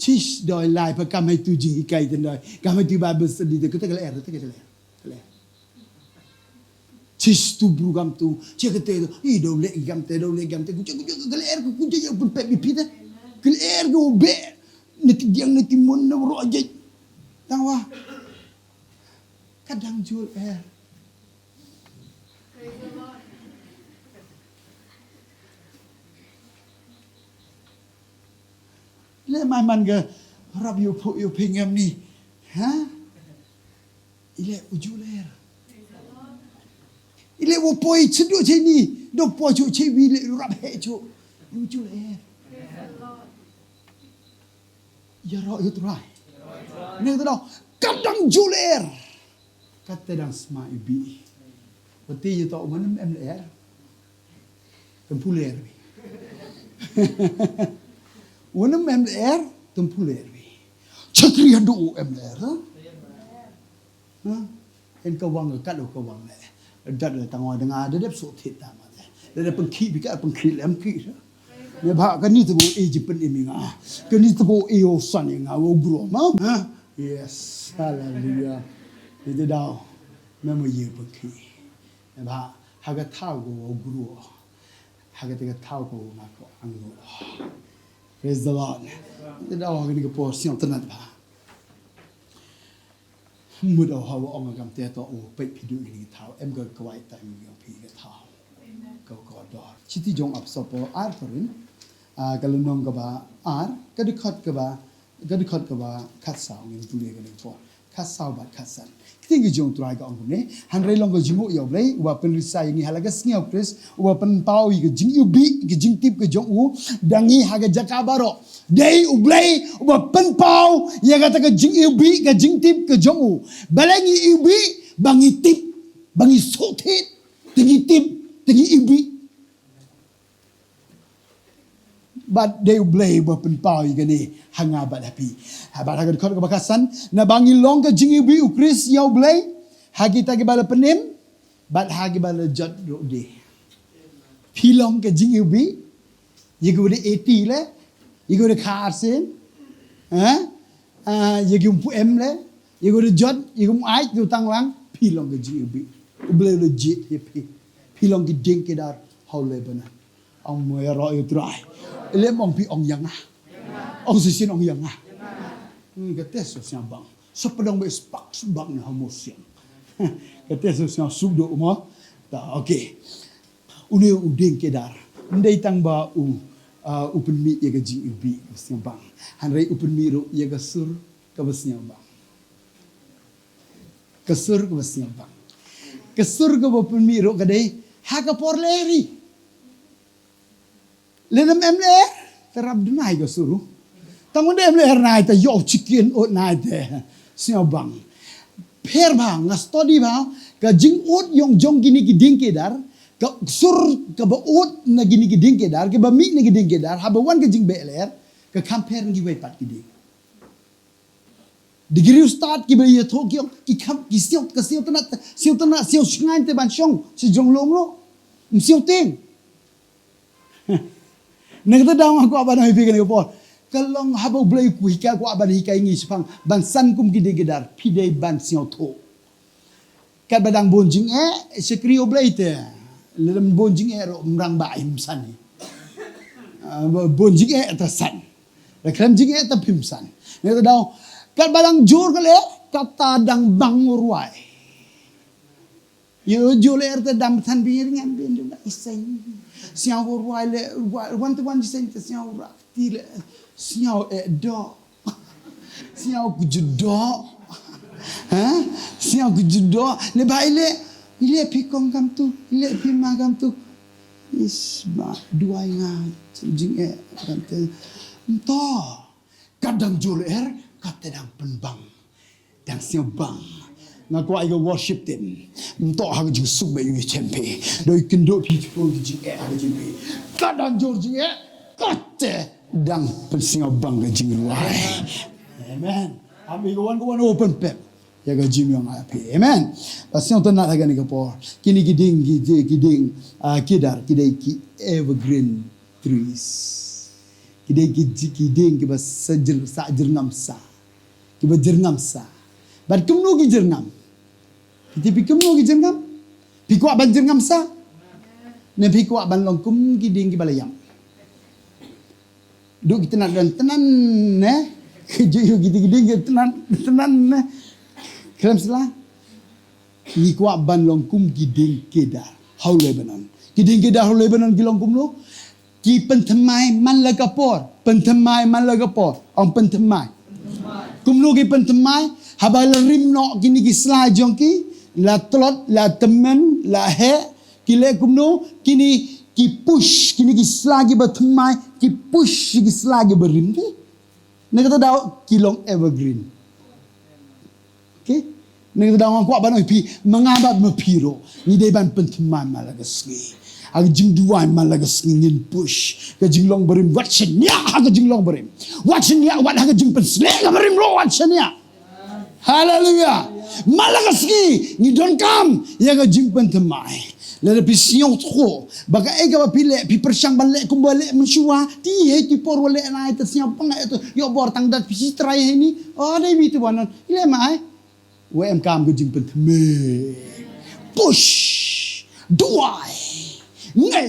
Chish doi lai pa kam hai tu jinghikai te doi. Kam hai tu Bible study te kata ka lyer, kata ka lyer. Ka lyer. Chish tu bru kam tu, che kata tu. I dau leh kam te, dau leh kam te. Kuche, kuche, ka lyer, kuche, ya pun pep bipit te. Ka lyer ka ube. Nati diang, nati mun, na ro ajai. Tang wa. Ka dang jur lyer. Leh mai man ka rap ïoh phuh ïoh phi ngam ni. Ha? I leh u jur lyer. I leh u poi sdang chei ni. Dong poi chu chei wi leh u rap heh chu. U jur lyer. Ïaroh ïa u Trai. Ngi kynmaw, ka dang jur lyer. Kata dang sma iwbih. Wat ïa to, wat nym em lyer. Tympu lyer wi. Wat nym em lyer, tympu lyer wi. Chakri haduh em lyer, ha? Ha? En ka wang ka kat ka wang le. Dat le tang wa da nga da dep suk thit ta ma te. Da dep pynkhih bika pynkhih lem khih. Ne ba kani te bo e ji pyn imi nga. Kani te bo e o san ïa nga wo gro ma. Ha? Yes. Hallelujah. Ite daw. Me mo ye pynkhih. Ne ba ha ka thaw ko wo gro. Ha ka te ka thaw ko nga ko ang. Praise the Lord. Ite daw ha kani ka por siang tynat ba. Mut o hawa ong kam te to o peit phi du ini thaw em ka kwai ta mi yong phi ka thaw. Ka ko dor. Chithi jong Apostol Paul ar Korin. Ah, ka lynnong kaba ar, ka dkhot kaba Ka dkhot kaba khatsaw ngin pule kane ka por. Khatsaw bad khatsan. Ktien ka jong u Trai ka ong kumne. Hynrei long ka jingnguh ïa U Blei, uba pynrisa ïa ngi ha la ka sngi U Khrist, uba pynpaw ïa ka jingiwbih, ka jingtip ka jong u, da ngi ha ka jaka baroh. Dei U Blei, uba pynpaw ïa kata ka jingiwbih, ka jingtip ka jong u. Balei ngi iwbih, ba ngi tip, ba ngi sngewthuh, te ngi tip, te ngi iwbih. Bad dei U Blei uba pynpaw ïa kane ha nga bad ha phi. Ha bad ha ka dkhot kaba khatsan, naba ngi long ka jingiwbih U Khrist ïa U Blei, ha kita kiba la pynim, bad ha kiba la jot ruh de. Phi long ka jingiwbih, ïa kiba dei eighty le, ïa kiba dei kharsien, ha? Ah, ïa ki um pu em le, ïa ki um jot, ïa ki um ai, ïa ki um tang lang, phi long ka jingiwbih. U Blei u la jied ïa phi. Phi long ki dieng ki dar ha u Lebanon. Ong mo ïaroh ïa u Trai. Lem ong phi ong ïa nga. Ong shisien ong ïa nga. Hmm, kata shisien bang. Sa pdeng ba spak spak na ha mo siang. Kata shisien suk do mo. Ta, okay. Une u dieng ki dar. Ym dei tang ba u, ah, u pynmih ïa ka jingiwbih kaba sngewbang. Hynrei u pynmih ruh ïa ka sur kaba sngewbang. Ka sur kaba sngewbang. Ka sur kaba pynmih ruh ka dei ha ka por lyer. Lada ym em lyer, te rap duna ïa ka sur ruh. Tang wan da em lyer nai te ïoh chicken ut nai te. Sngewbang. Pher bha, nga study bha, ka jingud ïong jong kine ki dieng ki dar, ka sur kaba ud na kine ki dieng ki dar, kaba mih na ki dieng ki dar, haba wan ka jingbeh lyer, ka kham pher na kiwei pat ki dieng. Degree u stad kiba ïathuh ki ong, ki kham, ki siew, ka siew tynnat, siew tynnat, siew shngaiñ te ban shong, siew jong lum lo. Ym siew tieng. Na kata daw nga kwah ban ong ïa phi kane ka por. Ka long haba U Blei u hikai, kwah ban hikai ngi shaphang ban san kum ki dieng ki dar, phi dei ban sngewthuh. Katba dang bun jingeh, shakri U Blei te. Lada ym bun jingeh ruh, mrang ba im san hi. Ah, bun jingeh te san. Da khlem jingeh te phim san. Ngi te daw. Katba dang jur ka lyer, kata dang bang u rwai. Ïa u jur lyer te dang than bynrngiang bynrngiang da iseng. Sñiaw u rwai le, rwai, wan te wan iseng te sñiaw u rak ti le. Sñiaw eh doh. Sñiaw ku judoh. Ha? Sñiaw ku judoh. Le ba ile, ile phi kong kam tu, ile phi ma kam tu. Is ba duwai nga jingeh kam te. Nto. Kat dang jur lyer, kat te dang pynbang. Dang sñiawbang. Nga kwah ïa ka worship team. Nto ha ka jingsuk ba ïa u chem phi. Doi kynduh phi phi phi jingeh ha ka jingphi. Kat dang jur jingeh, kat te dang pynsñiawbang ka jingrwai. Amen. Am ïa ka wan ka wan open pep. Ïa ka jingïong ha phi. Amen. Ba sñiaw tynnat ha kane ka por. Kine ki dieng ki, ki dieng, ah, ki dar, ki dei ki evergreen trees. Ki dei ki, ki dieng kiba sa jyr-, sa jyrngam sa. Kiba jyrngam sa. Bad kumno ki jyrngam? Phi tip phi kumno ki jyrngam? Phi kwah ban jyrngam sa? Ne phi kwah ban long kum ki dieng kiba la ïap? Duk ki tynnat don tynnat ne. Ki ju ki dieng ki tynnat tynnat ne. Khlem sla. Ngi kwah ban long kum ki dieng kedar ha u Lebanon. Ki dieng kedar ha u Lebanon ki long kumno? Ki pynthymmai man la ka por. Pynthymmai man la ka por. Ong pynthymmai. Kumno ki pynthymmai? Haba la rim noh kine ki sla jong ki, la tlot, la tymmen, la heh, ki leh kumno? Kine ki push, kine ki sla kiba thymmai, ki push ki sla kiba rim ki. Na kata daw ki long evergreen. Okay? Na kata daw nga kwah ban ong ïa phi, ma nga bad ma phi ruh, ngi dei ban pynthymmai man la ka sngi. Ha ka jingduwai man la ka sngi ngin push ka jinglong barim, wat shaniah ha ka jinglong barim. Wat shaniah, wat ha ka jingpynshlur ka barim ruh, wat shaniah. Haleluya. Man la ka sngi ngi donkam ïa ka jingpynthymmai. Lada phi sngewthuh ba kaei kaba phi leh, phi pyrshang ban leh kumba leh mynshuwa, te hei ki por wa leh nai te sngewbang eh te ïoh bor tang dat phi shi trai heini. O dei mi te wan non. Leh mai. Wa em kam ka jingpynthymmai. Push. Duwai. Ngai.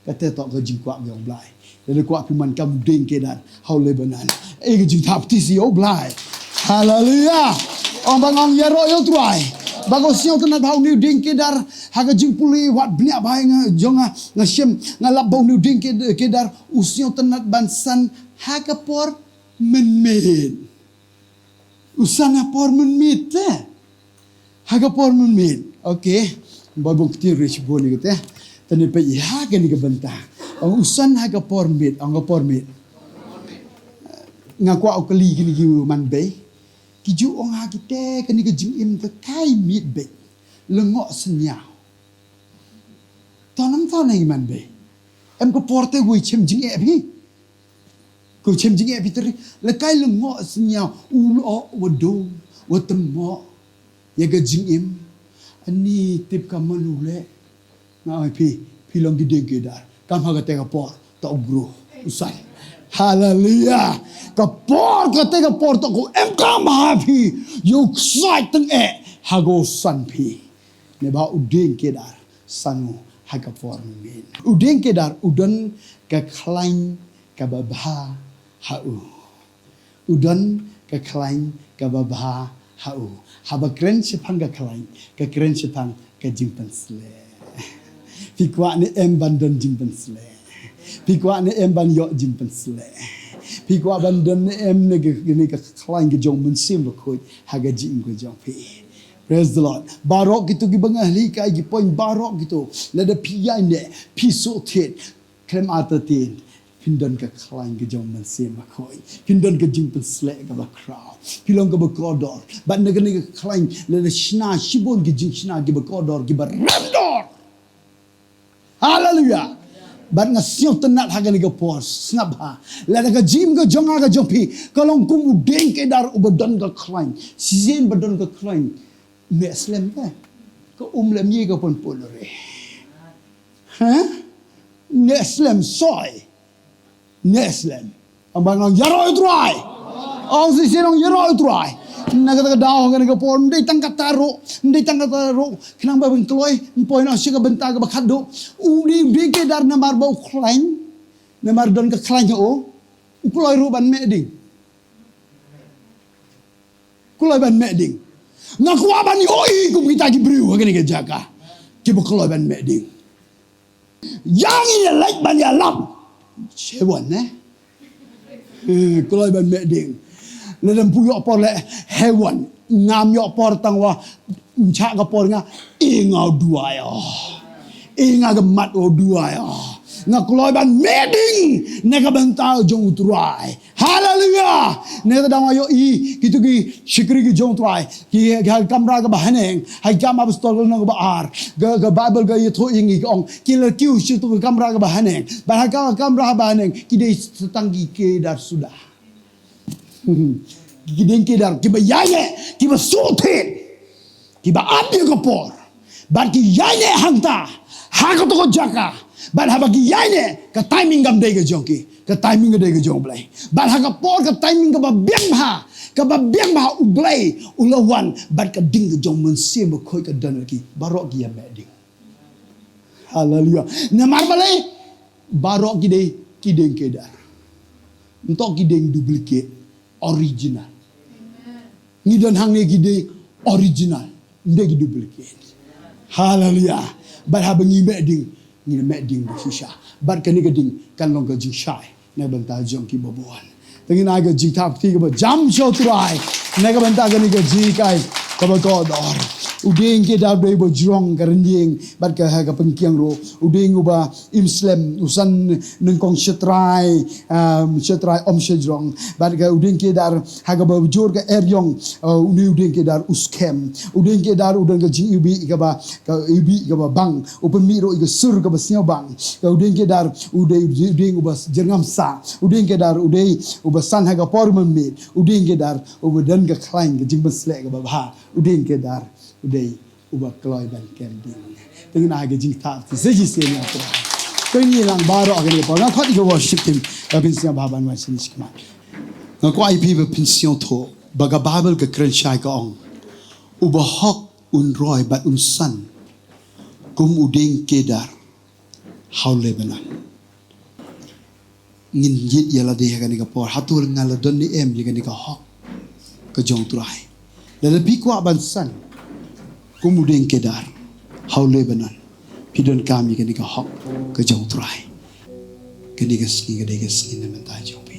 Kata toh ka jingkwah ka jong u Blai. Lada kwah phi man kum u dieng kedar ha u Lebanon. Ei ka jingthap ti sha u Blai. Haleluya. Ong ba nga ong ïaroh ïa u Trai. Ba ko sñiaw tynnat ba une u dieng kedar ha ka jingpule wat bniah ba nga jong nga, nga shem nga lap ba une u dieng ked-, kedar u sñiaw tynnat ban san ha ka por Mynmiet. U san ha por mynmiet te. Ha ka por mynmiet. Okay. Ba bun kti rich bun ni kete. Tani pa i ha kani ka bynta. Ong u san ha ka por miet, ong ka por miet. Nga kwah u kali kini ki man bei. Ki ju ong ha kite kani ka jingim ka kai miet bei. Lyngngoh synñiaw. Ton nam ton na i man bei. Em ka por te wei chem jingeh phi. Ko chem jingeh phi teri. Lehkai lyngngoh synñiaw u loh wa dum wa tymmoh. Ïa ka jingim. Ani tip ka man u leh. Nga ong phi, phi long ki dieng ki dar. Kam ha kate ka por to u grow u san. Haleluya. Ka por kate ka por to ko em kam ha phi. Ïoh ksai teng eh ha ko san phi. Ne ba u dieng ki dar san u ha ka por mynmiet. U dieng ki dar u don ka khlaiñ kaba bha ha u. U don ka khlaiñ kaba bha ha u. Haba kren shaphang ka khlaiñ, ka kren shaphang ka jingpynsleh. Phi kwah ne em ban don jingpynsleh? Phi kwah ne em ban ïoh jingpynsleh? Phi kwah ban don ne em ne ka, ne ka khlaiñ ka jong Mynsiem Bakhuid ha ka jingim ka jong phi? Praise the Lord. Baroh kito kiba nga hli kai ki point baroh kito. Lada phi ïaineh, phi shu thied. Khlem artatien, phin don ka khlaiñ ka jong Mynsiem Bakhuid. Phin don ka jingpynsleh kaba khraw. Phi long kaba kordor. Bad na kane ka khlaiñ lada shna shibun ki jingshna kiba kordor kiba rem dor. Haleluya. Bad nga sngewtynnat ha kane ka por sngap ha. Lada ka jingim ka jong nga ka jong phi ka long kum u dieng ki dar uba don ka khlaiñ. Shisien ba don ka khlaiñ. Neh slem ka. Ka um lem ïa ka pun pun re. Ha? Neh slem soi. Neh slem. Amba ngan ïaroh u Trai. Ong shisien ong ïaroh u Trai. Na kata ka daw kane ka por, ndei tang kata ruh, ndei tang kata ruh. Khnang ba ban kloi, ym poi noh sha ka bynta kaba khatduh. U dieng ki dar namar ba u khlaiñ. Namar don ka khlaiñ ha u. U kloi ruh ban meh dieng. Kloi ban meh dieng. Nga kwah ban ïohi kum kita ki briew ha kane ka jaka. Kiba kloi ban meh dieng. Ïa ngi ïa leit ban ïalap. Heaven, eh? Eh, kloi ban meh dieng. Lada ym pu ïoh por leh heaven. Ngam ïoh por tang wa. Ym chah ka por nga. I nga u duwai, oh. I nga ka mat u duwai, oh. Nga kloi ban meh dieng. Na ka bynta jong u Trai. Haleluya. Ne ka dang ayo i, kito ki shakri ki jong u Trai. Ki, ki ha ka kamra kaba haneng. Ha ka kam apostol ka lynnong kaba ar. Ka, ka Bible ka ïathuh ïa ngi ka ong. Ki la kiew sha kato ka kamra kaba haneng. Bad ha ka kamra kaba haneng. Ki dei sa tang ki, ki dar suda. Ki dieng ki dar. Kiba ïaineh. Kiba shu thied. Kiba ap ïa ka por. Bad ki ïaineh hangta. Ha kato ka jaka. Bad haba ki ïaineh. Ka timing kam dei ka jong ki. Ka timing ka dei ka jong u Blei. Bad ha ka por ka timing kaba biang bha. Kaba biang bha u Blei. U la wan. Bad ka ding ka jong Mynsiem Bakhuid ka don ha ki. Baroh ki ïa meh dieng. Haleluya. Namar balei. Baroh ki dei. Ki dieng ki dar. Ym toh ki dieng duplicate. Original. Ngi don hangne ki dei original. Ym dei ki duplicate. Haleluya. Bad haba ngi meh dieng, ngi meh dieng ba shisha. Bad kane ka dieng kan long ka jingshai na ka bynta jong kiba bun. Te ngin ai ka jingthap kti kaba jam sha u Trai na ka bynta kane ka jinghikai kaba kordor. U dieng ki dar dei ba jrong ka rynïeng bad ka, ka pynkiang ruh. U dieng uba im slem, u san nyngkong shatrai, um, shatrai om shajrong. Bad ka u dieng ki dar ha kaba jur ka eriong, uh, une u dieng ki dar u skhem. U dieng ki dar u don ka jingiwbih kaba, ka iwbih kaba bang. U pynmih ruh ïa ka sur kaba sngewbang. Ka u dieng ki dar u dei u dieng uba jyrngam sah. U dieng ki dar u dei uba san ha ka por mynmiet. U dieng ki dar uba don ka khlaiñ ka jingpynsleh kaba bha. U dieng ki dar u dei uba kloi ban kem dieng. Te ngin ai ka jingthap kti sa shisien ïa u Trai. Te ngin ïalang baroh ha kane ka por. Nga khot ïa ka worship team. Ka pynshai bha ban wan sha ngi shikmat. Nga kwah ïa phi ba phin sngewthuh ba ka Baibl ka kren shai ka ong, uba hok un roi bad un san kum u dieng ki dar ha u Lebanon. Ngin ïit ïa lade ha kane ka por. Hato nga la don ne em ïa kane ka hok ka jong u Trai? Lada phi kwah ban san kum u dieng ki dar ha u Lebanon, phi donkam ïa kane ka hok ka jong u Trai. Kane ka sngi ka dei ka sngi na ka bynta jong phi.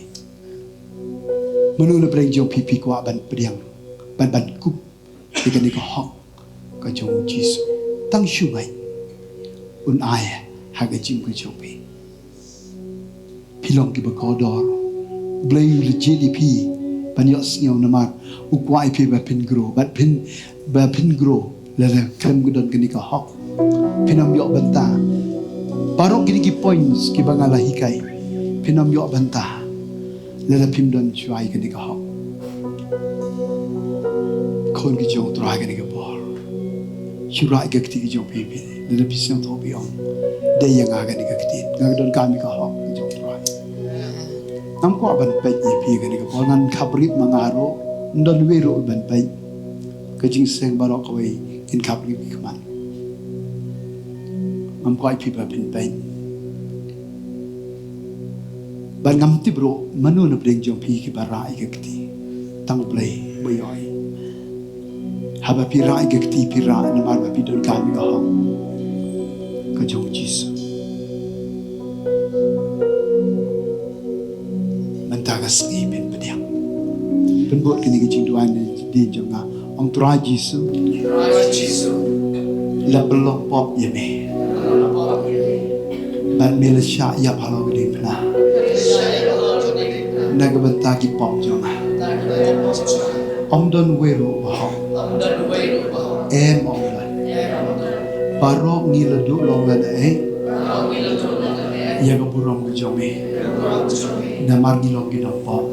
Mano na pdeng jong phi phi kwah ban pdiang, ban, ban kup ïa kane ka hok ka jong u Jisu? Tang shu ngeit un ai ha ka jingim ka jong phi. Phi long kiba kordor. U Blei u la jied ïa phi ban ïohsngew namar u kwah ïa phi ba phin grow, ba phin, ba phin grow. Lada khlem ka don kane ka hok, phin ym ïoh bynta. Baroh kine ki points kiba nga la hikai, phin ym ïoh bynta lada phim don shuwa ïa kane ka hok. Khun ki jong u Trai, kane ka por, shu rah ïa ka kti ka jong phi, phi. Lada phi sngewthuh phi ong, dei ïa nga kane ka ktien, nga ka donkam ïa ka hok ka jong u Trai. Ngam kwah ban peit ïa phi kane ka por, ngan khaprit ma nga ruh, ym don wei ruh ban peit. Ka jingseng baroh kawei kin khaprit ki khmat. Ngam kwah ïa phi ba phin peit. Bad ngam tip ruh mano na pdeng jong phi kiba rah ïa ka kti. Tang U Blei uba ïohi. Haba phi rah ïa ka kti, phi rah namar ba phi donkam ïa ka hok ka jong u Jisu. Mynta ka sngi phin pdiang. Pynbud kane ka jingduwai na ka jingdien jong nga. Ong, Trai Jisu, Trai Jisu, la pynlong pop ïa me. Bad me la shah ïap halor ka diengphna na ka bynta ki pop jong nga. Ym don wei ruh uba hok. Em, ym don. Baroh ngi la duh long lane, ïa ka burom ka jong me. Namar ngi long ki nongpop.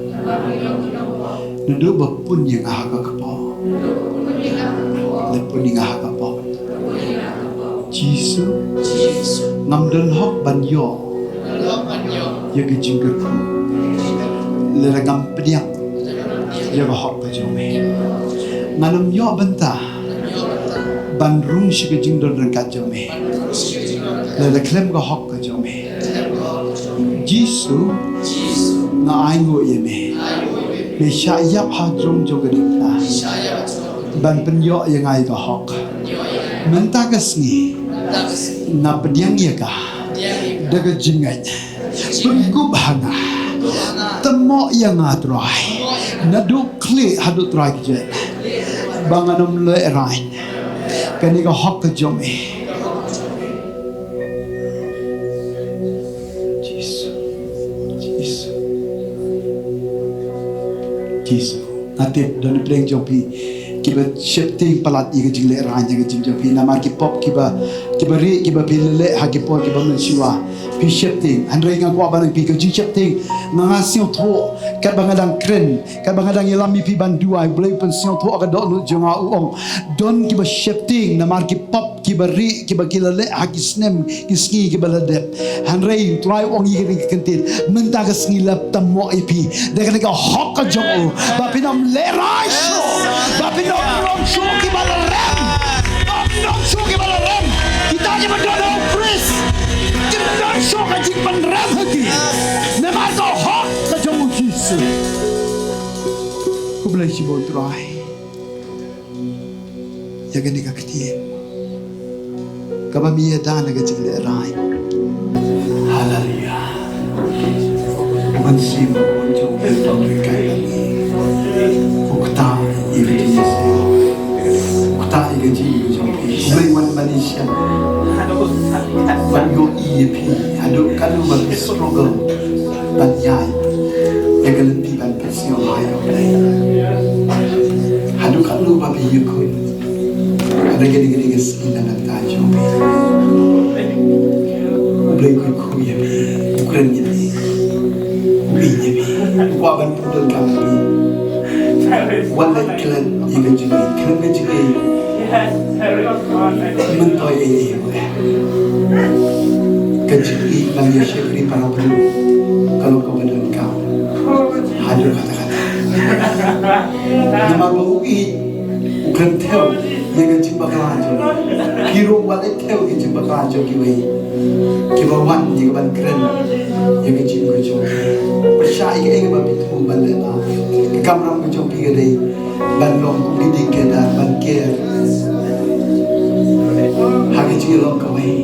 Naduh ba pun ïa nga ha ka kpoh, la pun ïa nga ha ka pop. Jisu, ngam don hok ban ïoh ïa ka jingkyrkhu lada ngam pdiang ïa ka hok ka jong me. Ngan ym ïoh bynta ban rung sha ka jingdon ryngkat jong me lada khlem ka hok ka jong me. Jisu, nga ainguh ïa me. Me shah ïap ha jrong jong ka diengphna ban pynïoh ïa nga ïa ka hok. Mynta ka sngi nga pdiang ïa ka da ka jingngeit. Pynkup ha nga. Tymmoh ïa nga, Trai. Naduh khlieh haduh trai kjat, ba ngan ym lehraiñ. Kane ka hok ka jong me. Jisu. Jisu. Jisu. Nga tip don na pdeng jong phi kiba sheptieng palat ïa ka jinglehrain ïa ka jingim jong phi namar ki pop kiba, kiba rieh kiba phi la leh ha ki por kiba mynshuwa. Phi sheptieng, hynrei nga kwah ban ong ïa phi, ka jingsheptieng, nga, nga sngewthuh katba nga dang kren, katba nga dang ïalam ïa phi ban duwai, U Blei u pynsngewthuh ha ka dohnud jong nga, u ong, don kiba sheptieng namar ki pop kiba rieh kiba ki la leh ha ki snem ki sngi kiba la dep. Hynrei U Trai u ong ïa kane ka kyntien, mynta ka sngi la tymmoh ïa phi da kane ka hok ka jong u, ba phin ym lehraiñ shuh, ba phin ym don shuh kiba la rem. Ym don shuh kiba la rem. Kita kiba don ha U Khrist kim don shuh ka jingpynrem ha ki, namar ka hok ka jong U Jisu. Khublei shibun Trai ïa kane ka ktien kaba me ïada na ka jinglehrain. Haleluya. U Mynsiem Bakhuid jong U Blei u don ryngkat bad ngi. U ktah ïa ka jingïaseng, u ktah ïa ka jingïaseng jong phi. U Blei u wan ban ïashem, ban ïohi ïa phi haduh katno ba phi struggle ban ïaid ïa ka lynti ban sngewbha ïa U Blei. Haduh katno ba phi ïakhun ha kane ka sngi na ka bynta jong phi. U Blei u kyrkhu ïa phi, u kren ïa phi, u ïeit ïa phi, u kwah ban pyndonkam ïa phi. Wat leit klet ïa ka jingïeit, khlem ka jingïeit myntoi ei ei ruh. Ka jingïeit ban ïa shakri para briew ka long kaba donkam haduh katta katta. Namar ba u ïeit u khlem thew ïa ka jingbakla jong ngi. Phi ruh wat leit thew ïa ka jingbakla jong kiwei kiba wan ïa ka ban kren ïa ka jingim ka jong phi. Pyrshah ïa kaei kaba phi thmu ban leh, ba ka kamram ka jong phi ka dei ban long kum ki diengkhyrdop ban ker ha ka jinglong kawei.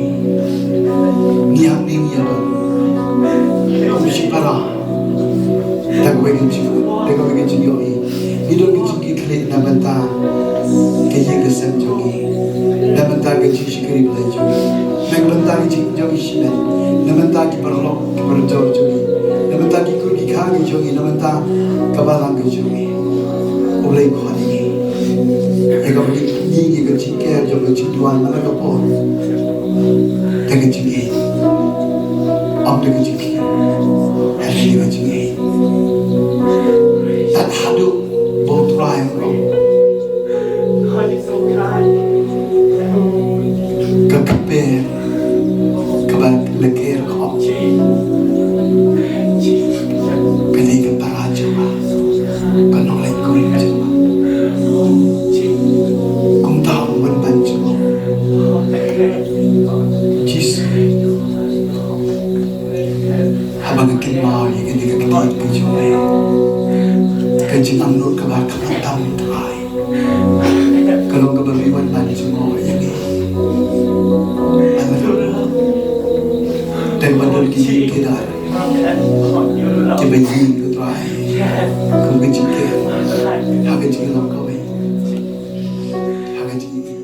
Ngi hangne ngi ïadon kum shipara. Da kawei ka jingmut, da kawei ka jingïohi, ngi don ka jingkitkhlieh na bynta ka ïing ka sem jong ngi, na bynta ka jingshakri Blei jong ngi, na bynta ka jingim jong ngi shimet, na bynta ki paralok ki parajor jong ngi, na bynta ki kur ki kha ki jong ngi, na bynta ka balang ka jong ngi. U Blei khot ïa ngi. Ïa kaba ngi, ngi, ngi ka jingker jong ka jingduwai man la ka por. Da ka jingïeit. Ym da ka jingkyrpad. Hynrei da ka jingïeit. Tad haduh ba U Trai un ong, ka kper kaba la ker khop, ka dei ka para jong nga, ka nongleit kurim jong nga. Kumta u ban ban jong nga. Jisu. Haba nga kynmaw ïa kane ka ktien ka jong me, ka jingangnud kaba khamtam, Trai, ka long kaba me wan ban jngoh ïa ngi. Haleluya. Tang ban don ki jingkyrkhu kiba ïeng, ko Trai, kum ka jingkyrkhu ha ka jinglong kawei, ha ka jingkyrkhu.